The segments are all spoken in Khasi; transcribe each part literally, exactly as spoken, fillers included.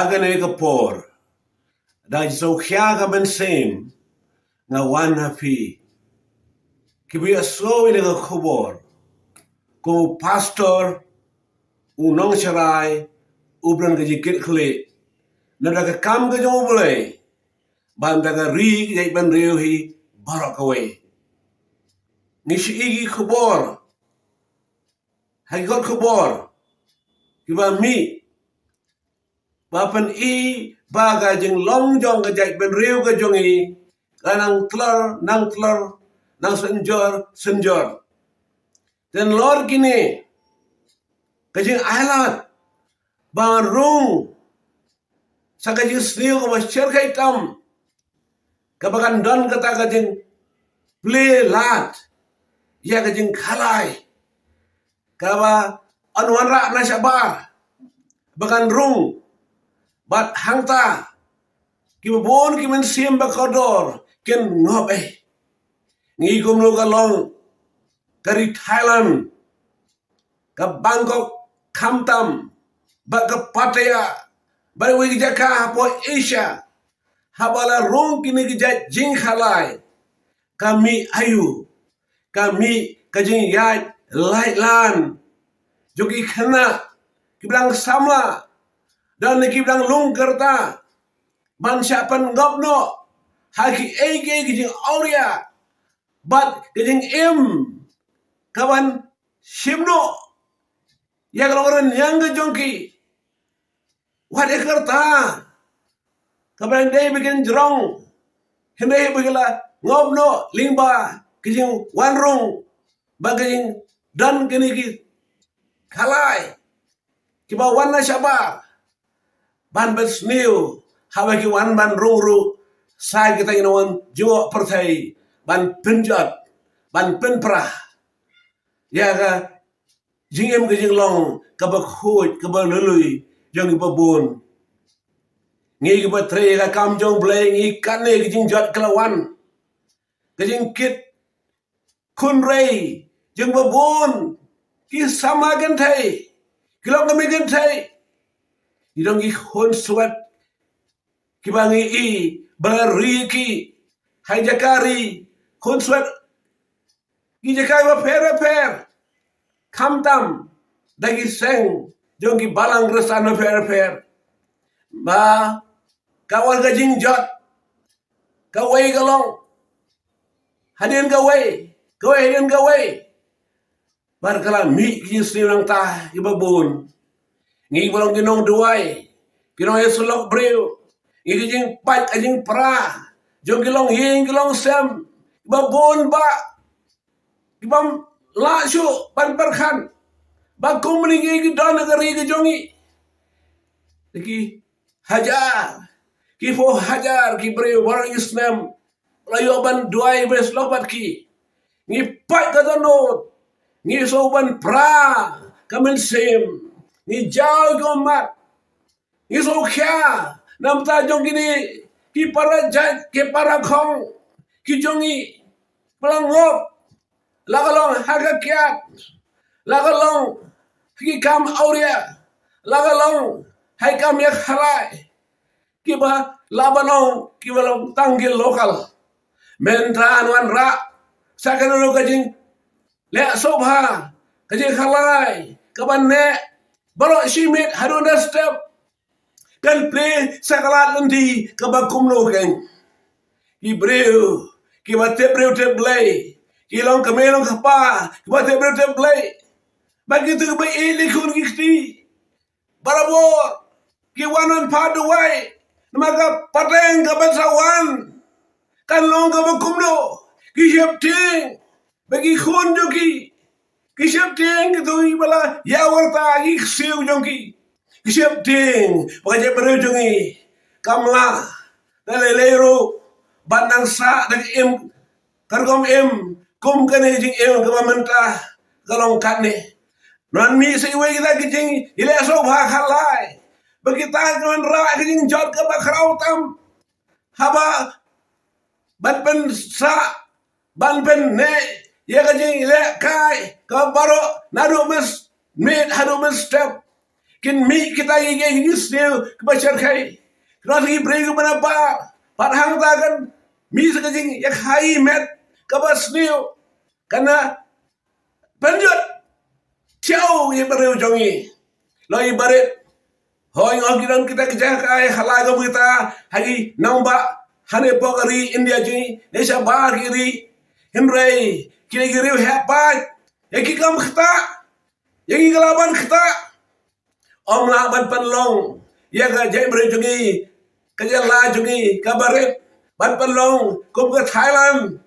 Ha kane ka por, da jingsngewkhia ka mynsiem nga wan ha phi. Kiba ïohsngew ïa ka khubor, ko pastor u nongsharai, u bynta ka jingkitkhlieh na da ka kam ka jong U Blei, ban da ka ri ka jaitbynriew hi baroh kawei. Ngi shu ïohi ki khubor ha ki kot khubor kiba mih ba pyni ba ka jinglong jong ka jaitbynriew ka jong ngi ka nang tlor nang tlor, nang synjor synjor. Te halor kine ka jingailad ba ngan rung sa ka jingsniew kaba shyrkhei tam, kaba kan don kata ka jingplie lad ïa ka jingkhalai kaba yn wanrah na shabar, ba kan rung, bad hangta kiba bun ki mynsiem ba kordor kin ngop ei. Ngi kumno ka long ka ri Thailand, ka Bangkok, khamtam bad ka Pattaya bad kiwei ki jaka hapoh Asia, haba la rung kine ki jait jingkhalai, ka mih aïu? Ka mih ka jingïaid laitlan jong ki khynnah kiba dang samla, don kiba dang lung ka rta, ban shah pynngop noh ha kiei kiei ki jingawria bad ki jingim, kaban shim noh ïa ka long rynïeng ka jong ki. Wat ïa ka rta kaba dang dei ba kin jrong, hynrei ba ki la ngop noh lyngba ki jingwanrung bad ki jingdon kine ki khalai kiba wan na shabar, ban pynsniew haba ki wan ban rung ruh sa kita ki nongwan jngoh pyrthei, ban pynjot, ban pynpra ïa ka jingim ka jinglong kaba khuid kaba lului jong kiba bun. Ngi kiba trei ïa ka kam jong U Blei, ngi katne ka jingjot ka la wan, ka jingkit khun rei jong kiba bun, ki samla kynthei, ki long kmie kynthei, ki long ki khunswet kiba ngi i ba la ri ki ha jaka ri, khunswet ki jaka bapher bapher, khamtam da ki seng jong ki balang khristan bapher bapher. Ba ka wan ka jingjot, kawei ka long hadien kawei, kawei hadien kawei. Bad ka la mih ki jingsniew nangta kiba bun. Ngi kiba long ki nongduwai, ki nongïasyllok briew, ngi ki jingpait ka jingpra jong ki longïing ki longsem kiba bun, ba kibym lah shuh ban pyrkhat ba kumne ngi ki don ha ka ri ka jong ngi. Ki hajar, ki phew hajar ki briew baroh ki snem la ïoh ban duwai ban ïasyllok bad ki. Ngi pait ka dohnud, ngi sngew ban pra ka mynsiem, ngi jaw ki ummat, ngi sngewkhia na bynta jong kine ki para jait, ki para khong ki jong ngi, ba la ngop, la ka long ha ka kiad, la ka long ha ki kam awria, la ka long ha ki kam ïakhalai, kiba lah ban long kiba long tang ki local. Mynta ngan wanrah sa kano kano ka jingleh sngewbha, ka jingkhalai kaba neh baroh shi miet haduh na step, kan plie sa ka lad lynti kaba kumno keiñ. Ki briew kiba tip briew tip Blei, ki long kmie long kpa kiba tip briew tip Blei, ba kito kiba ïeit ïa ki khun ki kti barabor ki wan ban phah duwai, namar ka pateng kaban sa wan kan long kaba kumno. Ki sheptieng ba ki khun jong ki, ki sheptieng kito kiba la ïaw rta ki ksiew jong ki, ki sheptieng ba ka jaitbynriew jong ngi kam lah da lei lei ruh ban nang sah da ka im, ka rukom im kum kane jingim kaba mynta ka long katne. Ngan mih sa iwei kita ki jingïaleh sngewbha khalai ba kita ki wanrah ka jingjot kaba khraw tam, haba ban pynsah, ban pynneh ïa ka jingïalehkai kaba baroh naduh mynmiet haduh mynstep. kin mih kita ïa ki sniew kiba shyrkhei. Kynnoh ki briew kiba na bar, bad hangta kan mih sa ka jingïakhaiïa met kaba sniew. Kan pynjot thiaw ïa ki briew jong ngi. Lok ïa barit, hooid, nga ong ki don kita ki jaka ïa khalai ka bita ha ki nongbah hangne hapoh ka ri India jong ngi, ne shabar ki ri. Hynrei kine ki riew heh paid ïa ki kam ktah, ïa ki kylla ban ktah. Ym lah ban pynlong ïa ka jaitbynriew jong ngi, ka jylla jong ngi kaba rit, ban pynlong kum ka Thailand.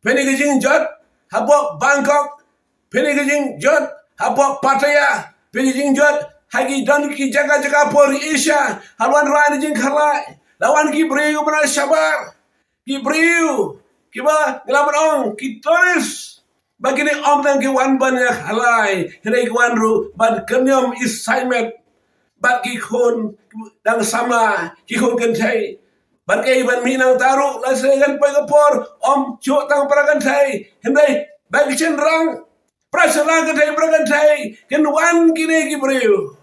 Pynïa ka jingjot hapoh Bangkok, pynïa ka jingjot hapoh Pattaya, pynïa ka jingjot ha ki don ki jaka jaka hapoh Asia. Ha wan rah na jingkhalai, la wan ki briew kiba na shabar, ki briew kiba ngi lah ban ong ki tourist. Ba kine ym tang ki wan ban ïakhalai, hynrei ki wan ruh ban kynñiom isaitmet bad ki khun dang samla, ki khun kynthei. Bad kaei ban mih nangta ruh, lada sdang ban poi ka por, ym shuh tang para kynthei, hynrei bad ki shynrang, para shynrang kynthei, para kynthei, kin wan kine ki briew.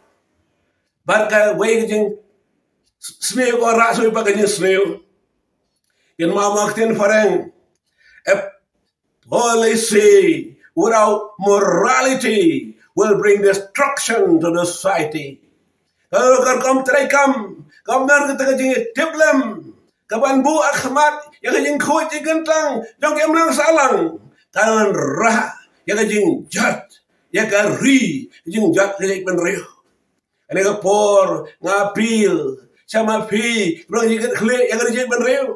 Bad kawei ka jing s-, sniew, ko rah sui bad ka jingsniew. Kin mama ktien phareng, a policy without morality will bring destruction to the society. Ka, ka rukom treikam, ka mut kata ka jingtiplem, ka ban buh ha khmat ïa ka jingkhuid jingkyntang jong ki imlang sahlang, ka ban rah ïa ka jingjot ïa ka ri, jingjot ka jaitbynriew. Kane ka por nga appeal sha ma phi, ruh ïa ka khlieh ïa ka ri jaitbynriew.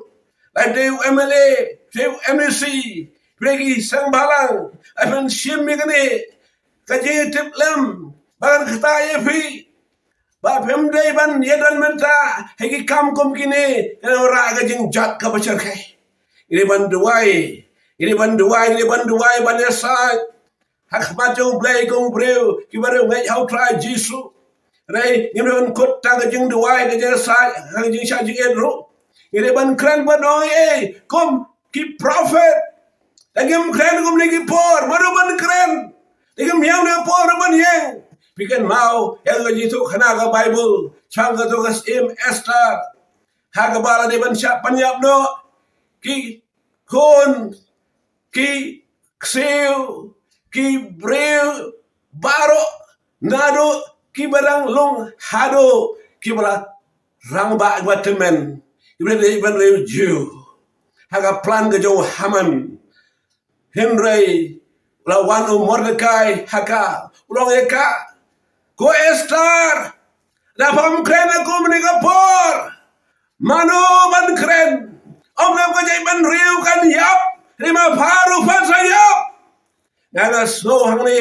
Lada phi dei u M L A, phi dei u M D C, phi dei ki seng bhalang, ai phin shim ïa kane ka jingtiplem ba kan ktah ïa phi. Ba phim dei ban ïadon mynta ha ki kam kum kine, kan rah ka jingjot kaba shyrkhei. Ngi dei ban duwai, ngi dei ban duwai, ngi dei ban duwai ban ïasaid ha khmat jong U Blei kum u briew, kiba riewngeit ha U Trai Jisu. Hynrei ngim dei ban kut tang ka jingduwai, ka jingïasaid, ka jingshah jingit ruh. Ngi dei ban kren ban ong ei, kum ki prophet. Lada ngim kren kumne ki por, mano ban kren? Lada ngim ïeng ne por, mano ban ïeng? Phi kynmaw ïa ka jingïathuhkhana ka Baibl shaphang kato ka syiem Esther, ha kaba la dei ban shah pynïap noh ki khun, ki ksiew, ki briew baroh, naduh kiba dang lung haduh kiba la rangbah, kiba tymmen, kiba dei ban riew Jiw, ha ka plan ka jong u Haman. Hynrei la wan u Mordekai ha ka, u la ong ïa ka, ko Esther, lada phim kren ha kumne ka por, mano ban kren? Ym dei ka jaitbynriew kan ïap, hynrei ma pha ruh phan sa ïap. Nga, nga sngew hangne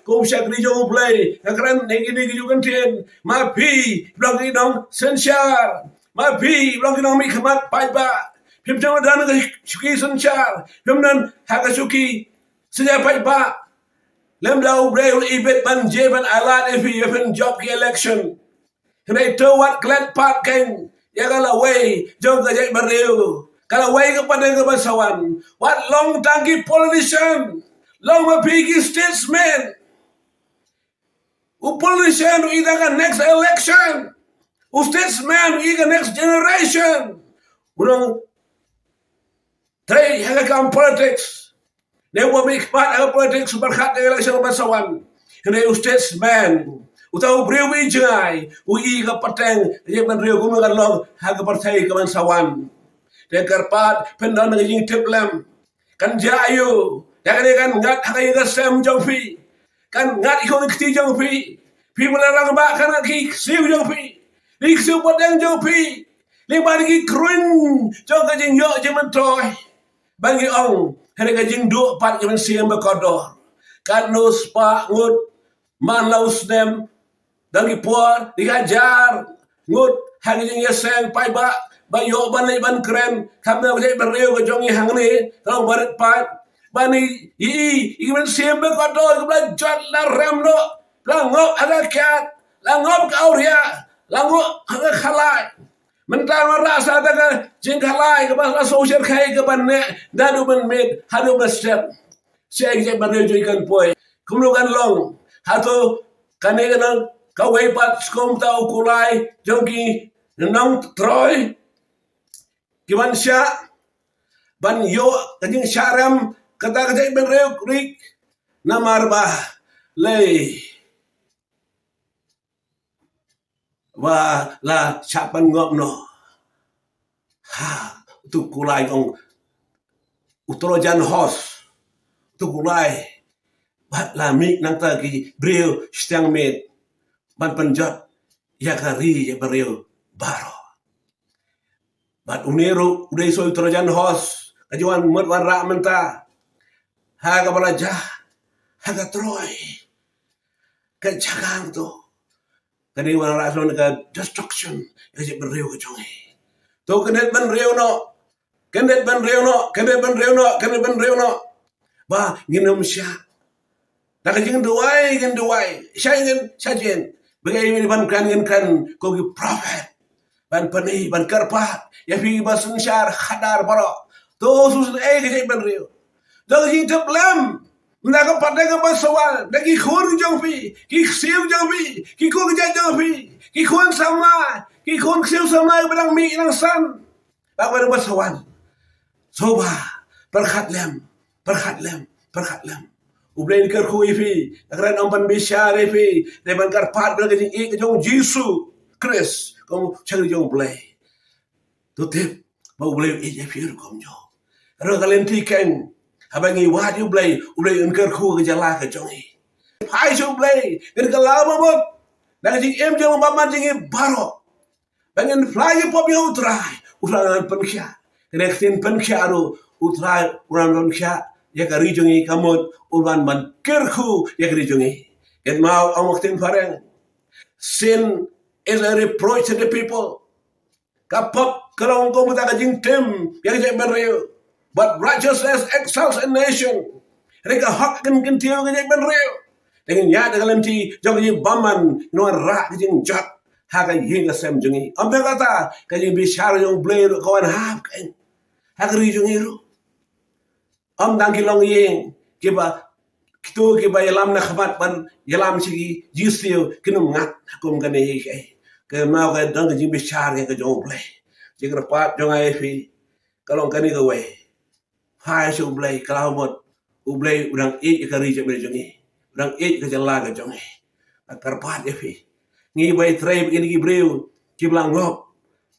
kum u shakri jong U Blei, nga kren ïa kine ki jingkyntien. Ma phi, phi long ki nongsynshar. Ma phi, phi long ki nongmihkhmat paidbah. Phim don ha ka shuki synshar, phim don ha ka shuki synshar paidbah. Lymda U Blei u la ibit ban je ban ailad ïa phi, ïa phin jop ki election. Hynrei to wat klet pat kein ïa ka lawei jong ka jaitbynriew, ka lawei ka pateng kaba sa wan. Wat long tang ki politician, long ma phi ki statesman. U politician u ïa ka next election. U statesman u ïa ka next generation. U nongtrei ha ka kam politics. Ne u ba mihkhmat ha ka politics, u pyrkhat ïa ka election ba sa wan. Hynrei u statesman, uta u briew ba jngai, u ïa ka pateng ka jaitbynriew kumno kan long ha ka pyrthei kaban sa wan. Te kyrpad phin don ka jingtiplem. Kan jia aiu? Ïa kane kan ngat ha ka ïing ka sem jong phi. Kan ngat ïa ki khun ki kti jong phi. Phi ba la rangbah kan ngat ki ksiew jong phi, ki ksiew pateng jong phi, lyngba ki kruiñ jong ka jingïoh jingmyntoi. Ba ngi ong, hynrei ka jingduh pat ka mynsiem ba kordor. Katno spah ngut man la u snem, don ki por, ki hajar ngut ha ka jingïaseng paidbah, ba ïoh ban leit ban kren, khamtam ka jaitbynriew ka jong ngi hangne, ka long barit pat. Ba ngi ï, ï, ï, ki mynsiem ba kordor, kiba la jot la rem noh, la ngop ha ka kiad, la ngop ka awria, la ngop ha ka khalai. Mynta nga rah sa da ka jingkhalai kaba la shu shyrkhei kaba neh naduh mynmiet haduh mynstep. Sha ki jaitbynriew jong ngi kan poi. Kumno kan long? Hato kane ka nang Kawei pat skum ta u kulai jong ki nongtrei ki ban shah, ban ïoh ka jingshah rem kata ka jaitbynriew rik, namar ba lei ba la shah pynngop noh ha utu u kulai, ong u Trojan horse, utu u kulai, bad la mih nangta ki briew shiteng miet ban pynjot ïa ka ri jaitbynriew baroh. Bad une ruh u dei shuh u Trojan horse ka jingwan mut wanrah mynta ha kaba la jah ha ka Troy, ka jaka to. Kane wanrah shuh ka destruction ka jaitbynriew ka jong ngi. To kane bynriew noh, kane bynriew noh, kane bynriew noh, kane bynriew noh, ba ngin ym shah. Da ka jingduwai ngin duwai, shah ngin shah jin. Ba ngi ïa ban kren ngin kren kum ki prophet, ban pyni, ban kyrpad ïa phi ba synshar khadar baroh. To sngewsih ei ka jaitbynriew. Da ka jingtip lem, na ka pat da kaba sa wan, da ki khun jong phi, ki ksiew jong phi, ki khun kjat jong phi, ki khun samla, ki khun ksiew samla ba dang mih dang san. Ba ka ba sa wan. Sngewbha pyrkhat lem, pyrkhat lem, pyrkhat lem. U Blei un kyrkhu ïa phi, ka kren ong ban bishar ïa phi, dei ban kyrpad bad ka jingïeit ka jong u Jisu Khrist kum u shakri jong u Blei. To tip ba u Blei u ïeit ïa phi ruh kumjuh. Ruh ka lynti keiñ, haba ngi wad ïa u Blei, u Blei un kyrkhu ka jylla ka jong ngi. Phai sha u Blei, ngin kylla ba mut na ka jingim jong u bymman jong ngi baroh. Ba ngin phla ïa pop ïa u Trai, u Trai un pynkhiah. Kane ka ktien pynkhiah ruh, u Trai un pynkhiah ïa ka ri jong ngi, ka mut un wan ban kyrkhu ïa ka ri jong ngi. Kynmaw ong ka ktien phareng, sin is a reproach to the people. Ka pop ka long kum kata ka jingtim ïa ka jaitbynriew. But righteousness exalts a nation. Hynrei ka hok kan kyntiew ka jaitbynriew. Te ngin ïaid da ka lynti jong ka jingbymman, ngin wanrah ka jingjot ha ka ïing ka sem jong ngi. Ym tang kata, ka jingbishar jong u Blei ruh ka wan hap keiñ ha ka ri jong ngi ruh. Ym tang ki longïing kiba, kito kiba ïalam na khmat ban ïalam sha ki jingsiew, kin ym ngat ha kum kane hi kaei. Kynmaw ka don ka jingbishar ïa ka jong u Blei. Jingkyrpad jong nga ïa phi ka long kane kawei. Phai sha u Blei, kylla ba mut u Blei u dang ïeit ïa ka ri jong ngi, u dang ïeit ïa ka jylla ka jong ngi. Nga kyrpad ïa phi. Ngi ba ïatrei bad kine ki briew kiba la ngop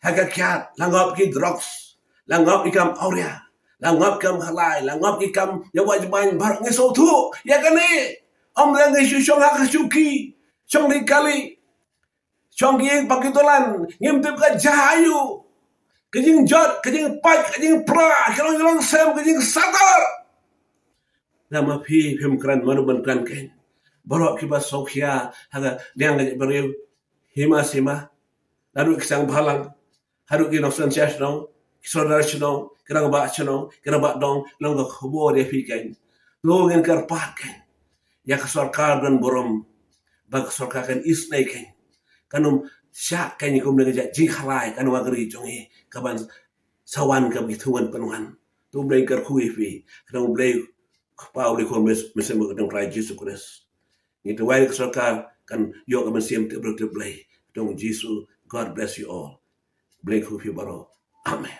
ha ka kiad, la ngop ki drugs, la ngop ki kam awria, la ngop ki kam khalai, la ngop ki kam ïa wad jmain, baroh ngi sngewthuh ïa kane. Ym dei ngi shu shong ha ka shuki, shong ri kali, shong ki ïing pang ki dulan, ngim tip ka jia aïu. Ka jingjot, ka jingpait, ka jingpra, ka long, ka long sem, ka jingsator. Namar phi phim kren, mano ban kren keiñ? Baroh kiba sngewkhia ha ka liang ka jaitbynriew, hima sima, naduh ki seng bhalang haduh ki nongshong shnong, ki sordar shnong, ki rangbah shnong, ki rangbah dong, long ka khubor ïa phi keiñ. To ngin kyrpad keiñ ïa ka sorkar don burom, ba ka sorkar kan isynei keiñ. Kan ym shah keiñ kum ne ka jingkhalai kan wan ka ri jong ngi, ka ban sa wan kaba ki thung wan pynwan. To u Blei kyrkhu ïa phi, ka dang u Blei Kpa, u Blei Khun, Mynsiem Bakhuid, ka dang u Trai Jisu Khrist. Ngi duwai ka sorkar kan ïoh ka mynsiem tip briew tip Blei. Ka dang u Jisu. God bless you all. Blei kyrkhu ïa phi baroh. Amen.